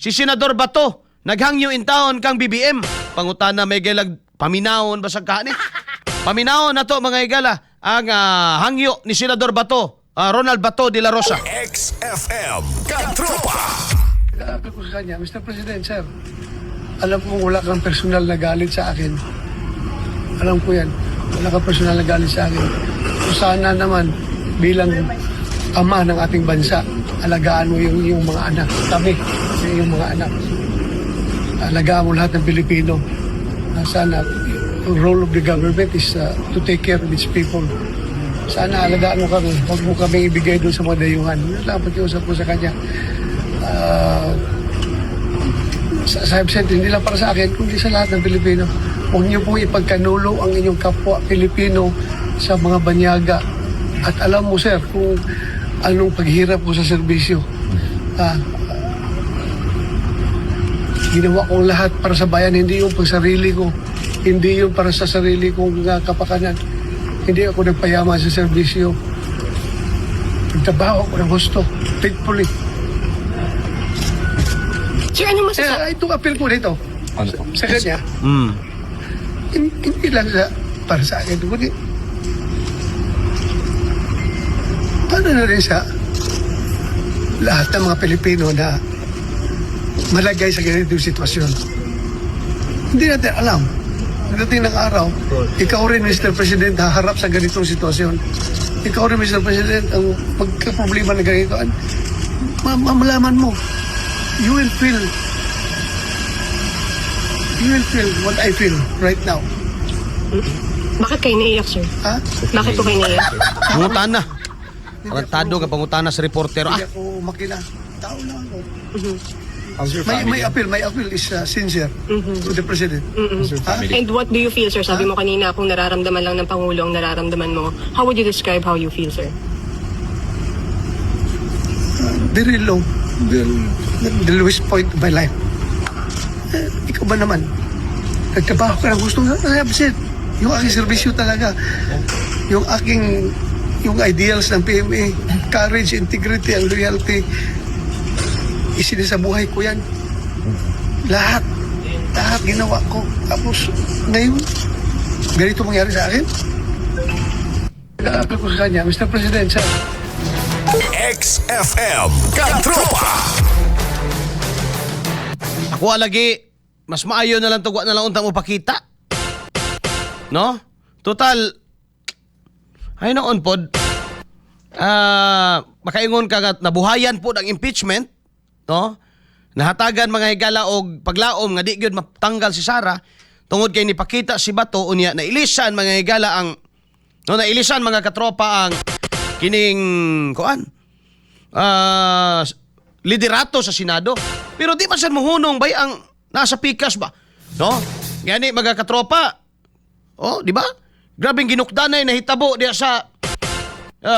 Si Senador Bato, naghangyo in taon kang BBM. Pangutana may gilag paminawon basag kaani. Paminawon na to, mga higala, ang hangyo ni Senador Bato, Ronald Bato de la Rosa. XFM Katropa. Sabi ko sa kanya, "Mr. President, sir, alam kong wala kang personal na galit sa akin. Alam ko yan. Wala kang personal na galit sa akin. So sana naman, bilang ama ng ating bansa, alagaan mo yung iyong mga anak. Kami, yung iyong mga anak. Alagaan mo lahat ng Pilipino. Sana, ang role of the government is to take care of its people. Sana alagaan mo kami. Huwag mo kami ibigay doon sa mga dayuhan." Yun lang ang pakiusap ko sa kanya. Sa I've said, hindi lang para sa akin, kundi sa lahat ng Pilipino. Huwag niyo pong ipagkanulo ang inyong kapwa Pilipino sa mga banyaga. At alam mo, sir, kung anong paghirap ko sa serbisyo. Ginawa kong lahat para sa bayan, hindi yung pagsarili ko. Hindi yung para sa sarili kong kapakanan. Hindi ako nagpayaman sa serbisyo. Nagtrabaho ako ng husto, faithfully. Sir, anong masasabi? Kaya itong appeal ko dito sa kanya, hindi lang para sa akin, kundi para na rin sa lahat ng mga Pilipino na malagay sa ganitong sitwasyon. Hindi natin alam. Pagdating ng araw, ikaw rin, Mr. President, haharap sa ganitong sitwasyon. Ikaw rin, Mr. President, ang pagka-problema na ganito, malaman mo, you will feel what I feel right now. Bakit kayo naiiyak, sir? Ha? Bakit po kayo naiiyak? Pangutana. Tarantado ka pangutana sa reportero. Hindi ako makina. Tao lang ako. How's your My, family? my appeal is sincere to the President. How's your family? And what do you feel, sir? Sabi mo kanina, kung nararamdaman lang ng Pangulo ang nararamdaman mo, how would you describe how you feel, sir? Very low. The lowest point of my life. Eh, ikaw ba naman? Nagtrabaho ka ng husto. I have said, yung aking serbisyo talaga, yung ideals ng PMA, courage, integrity, and loyalty, isinasabuhay ko yan. Lahat. Lahat ginawa ko. Tapos, ngayon, ganito mangyari sa akin. Sabi ko sa kanya, "Mr. President, sir," XFM Katropa. Ako lagi, mas maayo na lang tugwa na lang untang mo pakita. No? Total, ay noon pod, makaingon ka nga nabuhayan po ang impeachment, no? Nahatagan, mga higala, og paglaom nga di gyud matanggal si Sara tungod kay nipakita si Bato, unya nailisan, mga higala, ang no nailisan, mga katropa, ang kining kuan liderato sa Senado. Pero di man sad mohunong bay ang nasa pikas ba? No? Gani, mga katropa. Oh, di ba? Grabeng ginukdanay nahitabo diya sa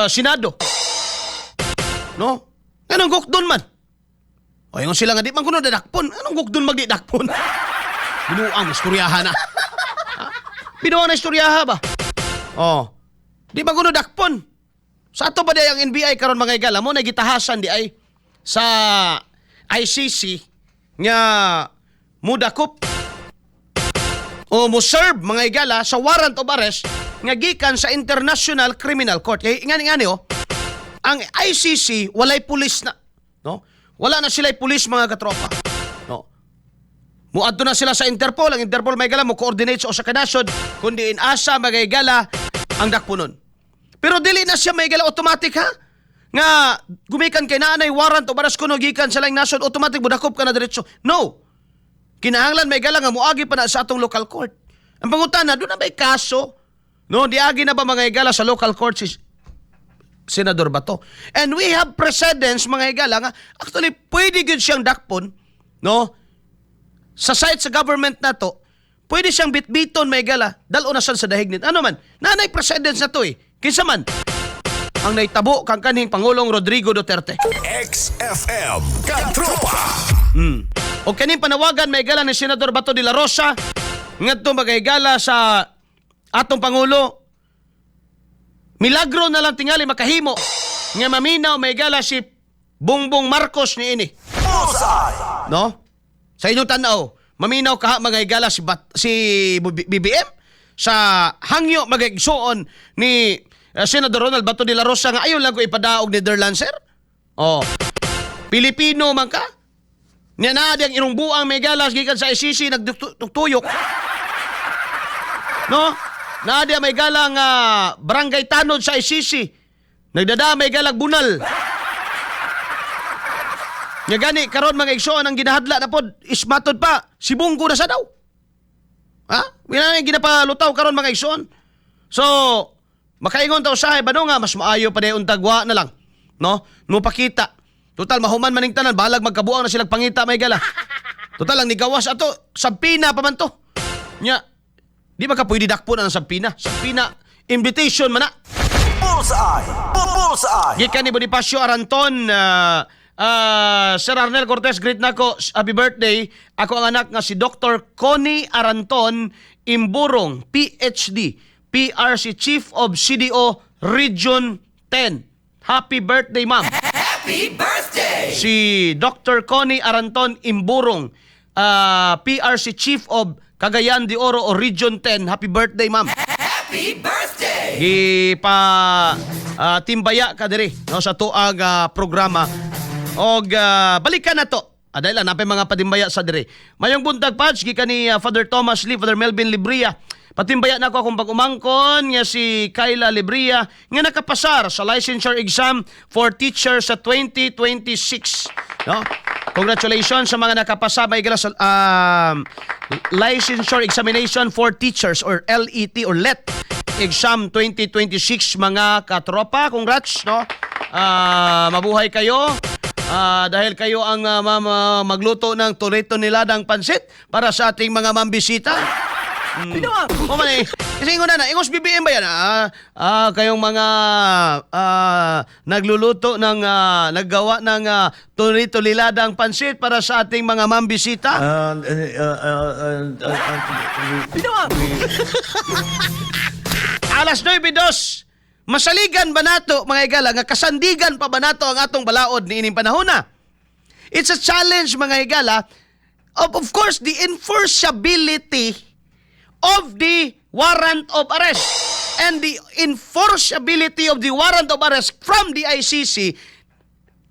Senado. No? Anong gukdon man? O ingon sila nga di man kuno dadakpon. Anong gukdon magdi dakpon? Binuang istoryaha na. Ha? Binuang na istoryaha ba? Oh. Di man kuno dakpon. Sa ato pa di ang NBI karon, mga higala, mo na gitahasan di ay sa ICC nga mudakop o mo serve, mga higala, sa warrant of arrest nga gikan sa International Criminal Court. Kay ngani ngani oh, ang ICC walay pulis na, no? Wala na sila pulis, mga katropa. No? Muadto na sila sa Interpol. Ang Interpol, may gala, mo coordinate sa usa ka nasod kundi in asa, mga higala, ang dakpunon. Pero dili na siya, may gala, automatic ha. Nga gumikan kay naanay warrant of arrest kuno gikan sa laing nasod, automatic budakop ka na diretso. No. Kinahanglan, may gala, nga muagi pa na sa atong local court. Ang pangutana, duna ba'y kaso? No, diagi na ba, mga higala, sa local court si Senador Bato? And we have precedents, mga higala, nga actually pwede gyud siyang dakpon, no? Sa side sa government na to, pwede siyang bitbiton, may gala, dalo na sa dahig nito. Ano man, nanay precedence na to eh. Kinsa man ang naitabo kang kanhing Pangulong Rodrigo Duterte. XFM Katropa. O kaning panawagan, may gala, ni Senador Bato de la Rosa ngadto, mga higala, sa atong pangulo. Milagro na lang tingali makahimo nga maminaw, may gala, si Bongbong Marcos niini. Bullseye. No? Sa inyong tanaw, maminaw kaha, mga higala, si BBM sa hangyo, mga igsuon, ni Senador Ronald Bato de la Rosa nga ayon lang ko ipadaog Netherlands, sir? Oh. Pilipino man ka? Nya na ang irong buang may galas gikan sa ICC nagtuyok. No? Naa di may galang barangay tanod sa ICC. Nagdada may galag bunal. Nya gani karon, mga igsoon, ang ginahadla na pod is matod pa si Bong Go na sa daw. Ha? Wala na ginapalutaw karon, mga igsoon. So, makaingon ta usahay ba no nga mas maayo pa dayon tagwa na lang. No? No pakita. Total mahuman maning tanan, balag magkabuang na silang pangita, may gala. Total ang nigawas ato subpoena pa man to. Nya di ba ka pwede dakpo na ng subpoena? Subpoena invitation man na. Bullseye! Bullseye! Gikan ni Bonifacio Aranton, Sir Arnel Cortez, greet nako, happy birthday. Ako ang anak nga si Dr. Connie Aranton Imburong, PhD, PRC Chief of CDO Region 10. Happy birthday, ma'am. Happy birthday! Si Dr. Connie Aranton Imburong, PRC Chief of Cagayan de Oro o Region 10. Happy birthday, ma'am. Happy birthday! Gipa timbaya ka diri no sa tuag programa og balikan na to. Aday lang napay mga patimbaya sa diri. Mayong buntag, Pads, gikan ni Father Thomas Lee, Father Melvin Libria. Patimbaya na ako akong pag-umangkon nga si Kyla Libria nga nakapasar sa licensure exam for teacher sa 2026. No? Congratulations sa mga nakapasa may sa licensure examination for teachers or LET or LET exam 2026, mga katropa. Congrats, no? Mabuhay kayo. Dahil kayo ang magluto ng torito niladang pansit para sa ating mga mambisita. O man eh. Kasi ingon na, ingos BBM ba yan? Kayong mga nagluluto ng, naggawa ng torito niladang pansit para sa ating mga mambisita. Alas 9:02. Masaligan ba nato, mga higala, nga kasandigan pa ba nato ang atong balaod niining panahon na? It's a challenge, mga higala, of course the enforceability of the warrant of arrest and the enforceability of the warrant of arrest from the ICC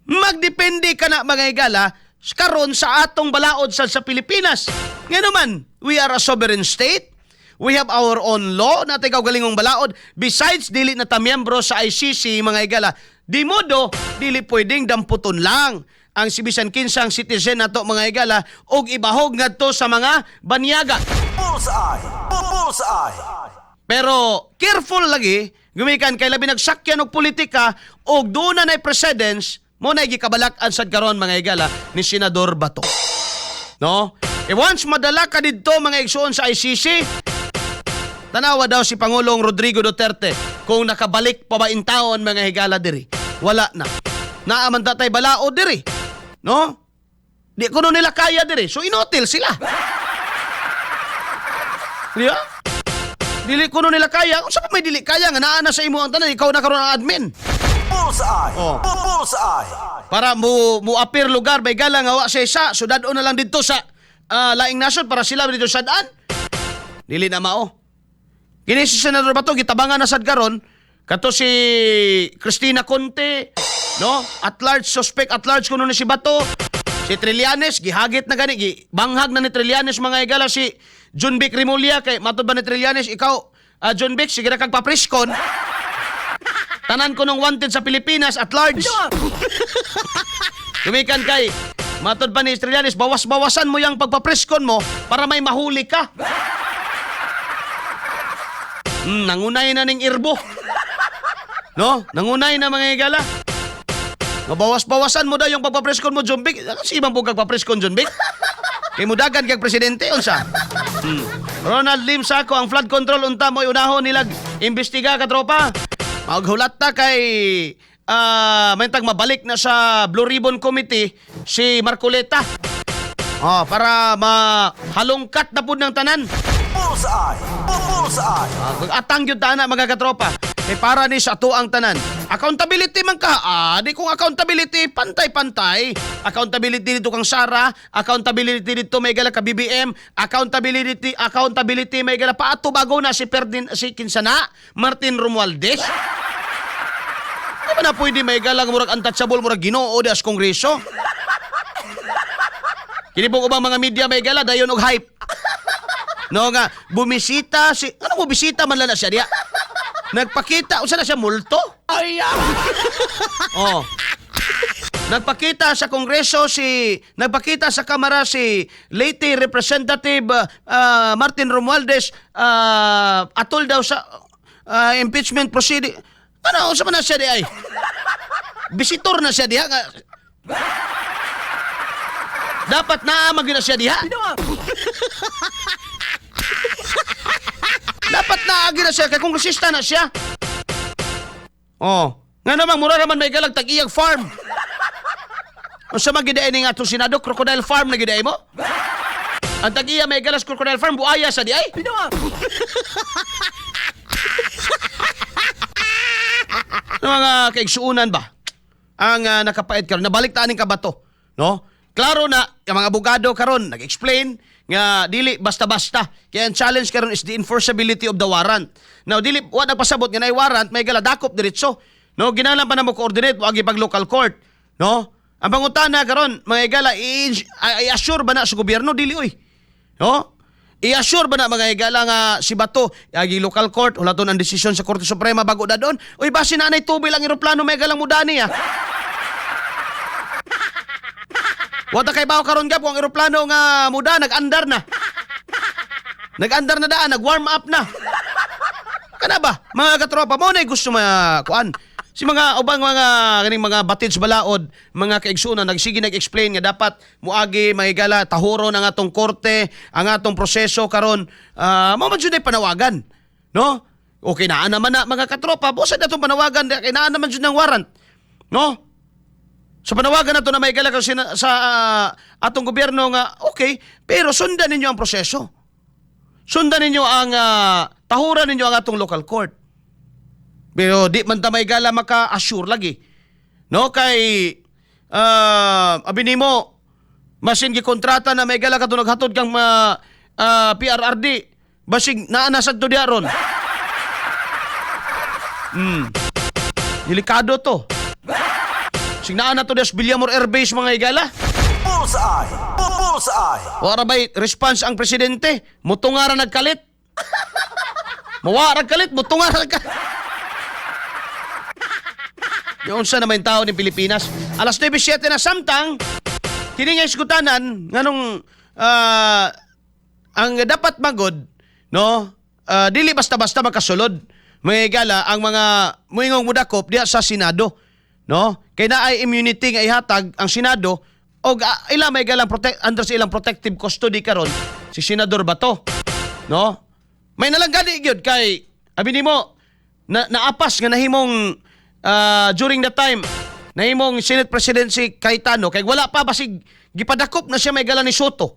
magdepende ka na, mga higala, karon sa atong balaod sa Pilipinas. Nga naman, we are a sovereign state. We have our own law na kaugalingong balaod. Besides, dili na ta miyembro sa ICC, mga higala. Di modo, dili pwedeng damputon lang ang si bisan kinsang citizen nato, mga higala, og ibahog ngadto sa mga banyaga. Bullseye! Bullseye! Pero careful lagi gumikan kay labi nagsakyan og politika og doon na precedence mo na gikabalak-an sad karon, mga higala, ni Senador Bato. No? E once madala ka didto, mga igsoon, sa ICC, tanawa daw si Pangulong Rodrigo Duterte kung nakabalik pa ba in taon, mga higala, diri. Wala na. Naa man tay balaod diri. No? Di kuno nila kaya diri. So inutil sila. Di ba? Dili kuno nila kaya. Unsa pa may dili kaya nga naa na sa imo ang tanan, ikaw na karon ang admin. Bullseye! Oh. Bullseye! Para mo appear lugar may gala nga wa sa isa, sudad-on na lang didto sa laing nasod para sila dito sad-an. Dili na mao. Kini si Senador Bato gitabangan na sad karon kato si Christina Conte, no? At large, suspect at large kuno ni si Bato. Si Trillanes gihagit na gani, gi banghag na ni Trillanes, mga higala, si John Vic Remulla kay matod ba ni Trillanes, ikaw John Vic, sige na kag papriskon. Tanan ko nung wanted sa Pilipinas at large. Gumikan kay matod pa ni Trillanes, bawas-bawasan mo yung pagpapreskon mo para may mahuli ka. Nangunay na ning irbo. No? Nangunay na, mga higala. Mabawas-bawasan mo daw yung pagpapreskon mo, John Vic. Ano si ibang bugag papreskon, John Vic? Kay mudagan kag presidente, unsa? Ronald Lim Sako, ang flood control unta mo'y unahon nilag imbestiga, katropa. Maghulat ta kay may tag mabalik na sa Blue Ribbon Committee si Marcoleta. Oh, para mahalongkat na pud ng tanan. Bullseye! Bullseye! Atang gyud ta na, mga katropa. Kay para ni sa atoang tanan. Accountability man ka. Ah, di kung accountability, pantay-pantay. Accountability dito kang Sara, accountability dito may gala ka BBM, accountability, accountability may gala paato bago na si Ferdinand, si Kinsana, Martin Romualdez. Di ba na pwede may gala nga murag untouchable, murag Ginoo di as kongreso? Kini pong ubang mga media may gala dayon og hype. No nga bumisita si ano, bumisita man lang na siya diya. Nagpakita unsa na siya, multo? Ay. Oh. Nagpakita sa Kongreso si nagpakita sa Kamara si Leyte Representative Martin Romualdez atol daw sa impeachment proceeding. Ano unsa man na siya di ay? Visitor na siya diha nga. Dapat naa man gyud na siya diha. Dapat naa gyud na siya kay kongresista na siya. Oh, nga namang mura raman may galag tag-iyag farm. Unsa man gid ni nga atong Senado, crocodile farm na gid mo? Ang tag-iya may galas crocodile farm buaya sa di ay. Ano mga kaigsuunan ba? Ang nakapait karon, nabalik ta aning kabato, no? Klaro na ang mga abogado karon nag-explain nga dili basta-basta. Kaya ang challenge karon is the enforceability of the warrant. Now dili wa nagpasabot nga naay warrant may gala dakop diretso. No, ginahanglan pa na mo coordinate wa pag local court, no? Ang pangutana karon mga higala, i-assure ba na sa gobyerno dili oy? No? I-assure ba na mga higala nga si Bato agi local court, hulaton ang desisyon sa Korte Suprema bago dadon? Uy, base na anay tubil ang eroplano may galang mudani ah. Wata kay bawo karon gap kung ang eroplano nga muda nag-andar na. Nag-andar na daan, nag-warm up na. Kana ba? Mga katropa mo na gusto mga kuan. Si mga ubang mga kaning mga batid sa balaod, mga kaigsunan nagsige nag-explain nga dapat muagi mahigala tahuro na nga atong korte, ang atong proseso karon. Mao man jud ay panawagan. No? Okay naa naman na mga katropa, busa na atong panawagan kay naa naman jud ng warrant. No? Sa panawagan nato na may gala kasi sa atong gobyerno nga okay, pero sundan ninyo ang proseso. Sundan ninyo ang tahuran ninyo ang atong local court. Pero di man ta may gala maka-assure lagi. No, kay abi nimo masin gikontrata na may gala kadto naghatod kang PRRD basig naa na sad to diha ron. Delikado to. Sig naa na to diha sa Villamor Air Base mga higala. Bullseye! Bullseye! Wala ba'y response ang presidente? Mutunga ra nagkalit. Muwa ra nagkalit, mutunga ra nagkalit. Yung unsa naman yung tao ng Pilipinas. Alas 9:07 na samtang, kini nga iskutanan, nganong ang dapat magod, no, dili basta-basta makasulod. Mga gala ang mga muingong mudakop diha sa Senado, no? Kay naay immunity nga ihatag ang Senado og ila may galang protect under sa ilang protective custody karon si Senador Bato, no? May nalang gani gyud kay abi nimo na naapas nga nahimong during that time nahimong Senate President si Cayetano kay wala pa basig gipadakop na siya may gala ni Sotto.